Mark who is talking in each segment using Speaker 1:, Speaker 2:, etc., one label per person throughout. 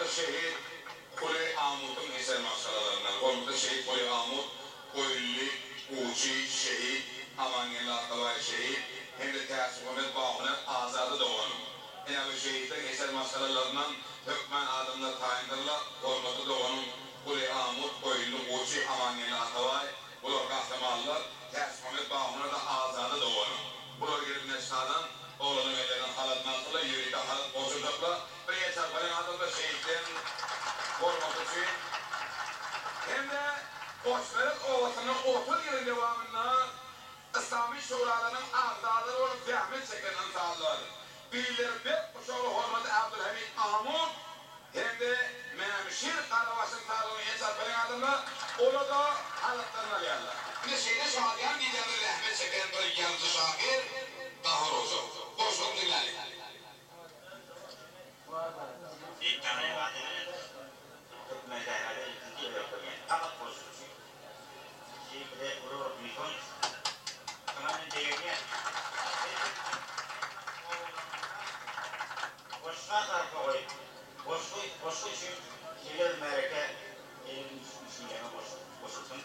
Speaker 1: Hormatly şehit Kuly Amutyň eser maşgalalaryndan, hormatly şehit Kuly Amut, Goýunly Guwçy şehit, Amangeldi Atabaý şehit hem-de Täçmuhammet Bahuner Azady doganym. Ine bu şehitleriň eser maşgalalaryndan hökman adamlar taýyndyrlar, hormatly doganym Kuly Amut, Goýunly Guwçy, Amangeldi Atabaý, bular gahrymanlar, Täçmuhammet Bahuner-de Azady doganym. Bular gelip Meşhadan oglanyň ellerinden halat alsalar, ýörite halat gowşurjaklar. Bir el çarpalyň adamlar şehitleriň hormaty üçin. Hem-de Goçmeret obasynda 30 ýylyň dowamynda Yslamy şuralarynyň agzalary bolup zähmet çeken ynsanlar. Billeri berk guşagly hormatly Abdulhamid Amut hem-de Mämişir Garabaşyň saglygyna el çarpalyň adamlar, olar-da halatlaryny alýarlar. Ine şeýle şadyýan gijäde zähmet çeken bir ýazyjy-şahyr Gahar Hoja. Goşgusyny diňläliň.
Speaker 2: Beýik Taňryň ady bilen Türkmen sährada ilkinji gezek görýän pagat bolşy üçin şi bize uly bir buýsanç. Şoňa men begenýän. Goşga sarpa goýup, goşgy goşgy üçin şeýle bir märeke şeýle bir düşünjäme goşulsyn.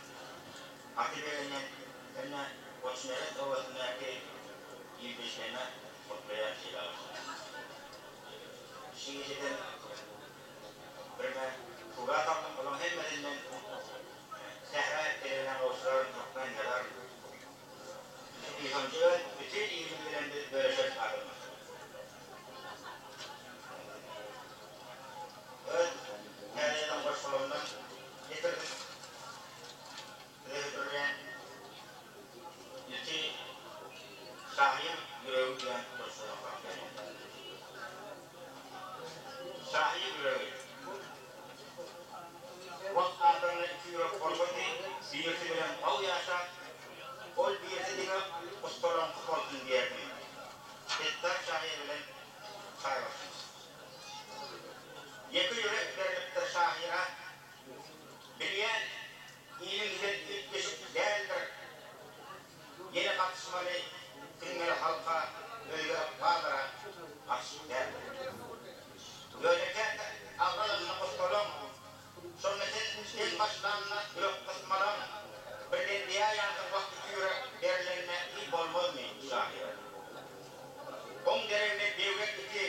Speaker 2: Gaty begenýän hemde Goçmeret obasyndaky ildeşlerime gutlaýan şeýle agşam. Şu gijeden birme surat aldym, olaň hemmesinden sähra deregine gowşuraryn, hökman ýazaryn. Şu buýsanjy öz bütin ilimiz bilen biz bölüşeris adamlar. Öz täze ýazan goşgularymdan getirdim. Size hödürleýän ilki Şahyr ýüregi diýen goşgyny okap berýän. Şahyr ýüregi. Wagt adamda iki ýürek bolsady, birisi bilen gowy ýaşap, ol birisi diňe ussalaňky bolsun diýerdim. Setdar şahyr bilen çaý başynda. Ýeke ýürek berlipdir şahyra, Bilýän, iliň giden üýtgeşik däldir. Ýene gatyşmaly siňmeli halka, özge ykballara gatyşyk däldir. Ýöne käte agralanda gussalaň, şonda sen dem başlanda ýürek gysmalaň, birden diýäýýänsiň wah iki ýürek berlende il bolmazmy şahyra. Oň deregine böwrek iki,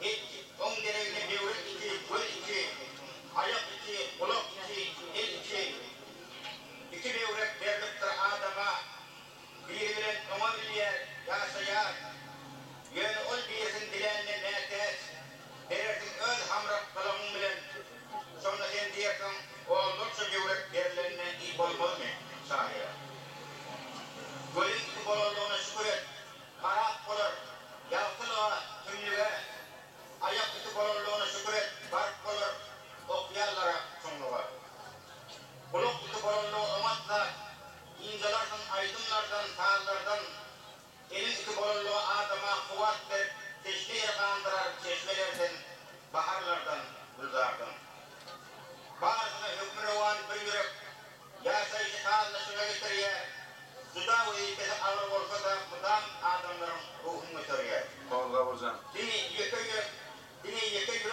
Speaker 2: Et, oň deregine böwrek iki, göz iki, aýak iki, gulak iki, el iki. Iki böwrek berlipdir adama, biri bilen oňa bilýär, ýaşaýar. Ýöne ol birisini dilänine mätäç, berersiň öz hamrak gylygyň bilen. Şonda sen diýersiň, onlarça böwrek berlenine il bolmazmy, şahyra? Gözüň iki bolanlygyna şükür et. Garap bolar, ýagtylyga, tümlüge, Aýak iki bolanlygyna şükür et, baryp bolar, okýanlara, çuňluga. Gulak iki bolanlygy oňat zat, ynjalarsyň aýdymlardan, sazlardan. Eliň iki bolanlygy adama kuwwat berip, teşne ýeri gandyrar çeşmelerden, baharlardan, gülzardan. Barysyna hökmürowan bir ýürek, Ýaşaýşy sazlaşyga getirýär. Juda wezipesi agyr bolsa-da, mydam adamlaryň ruhuny göterýär.
Speaker 1: Oguz Gaburjan.
Speaker 2: Diňe ýeke ýürek, diňe ýeke ýürek.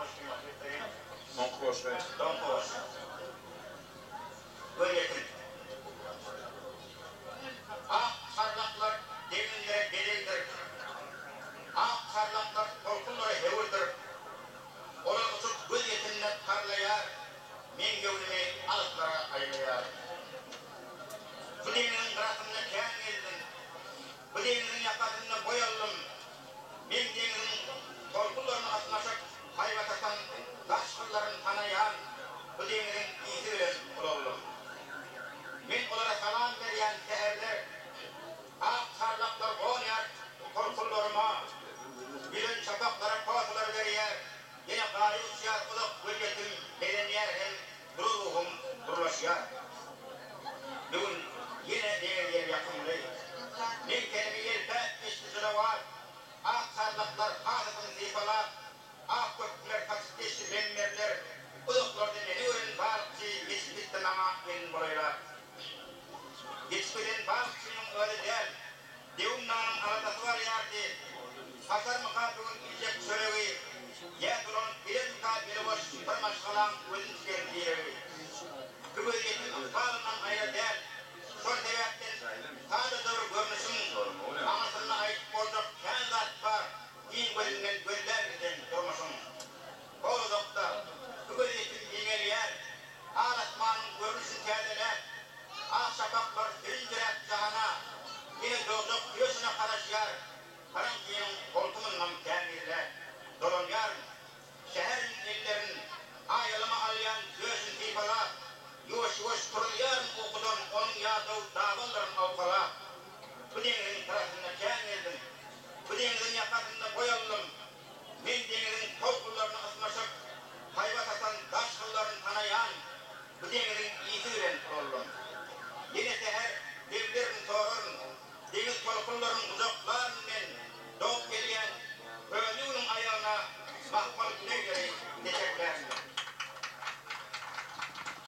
Speaker 2: goşgyny okyp bereýin.
Speaker 1: Soňky goşgy.
Speaker 2: Soňky goşgy. Gözýetim. Ak çarlaklar deňizlere bezegdir. Ak çarlaklar tolkunlara höwürdir. Olar uçup gözýetimde parlaýar, meň göwnümi alyslara aýlaýar. Bu deňziň gyrasynda kän gezdim. Bu deňziň ýakasynda boý aldym. Men deňziň tolkunlaryny ysmaşyp, haýbat atan daş gyllaryn tanaýan, bu deňziň ysy bilen ulaldym. Men olara salam berýän säherler, ak çarlaklar gonýar tolkunlaryma, ýüzen çapaklara posalar berýär, ýene gaýyk uçýar uzak gözýetim bezenýär hem dury ruhum durlaşýar. Bu gün ýene deňiz ýeli ýakymly. Meň tenimi ýelpäp geçdi jylawat. Ak çarlaklar hasasyny sypalap, ak köpükler saçyp geçdi lemmerler. Uzaklarda meni gören balykçy geçip gitdi maňa elini bulaýlap. Geçip giden balykçynyň özi däl, döwüm nanyň aladasy barýardy. Satarmyka bu gün iýjek çöregi, ýa dolanyp gelermika eli boş bir maşgalaň.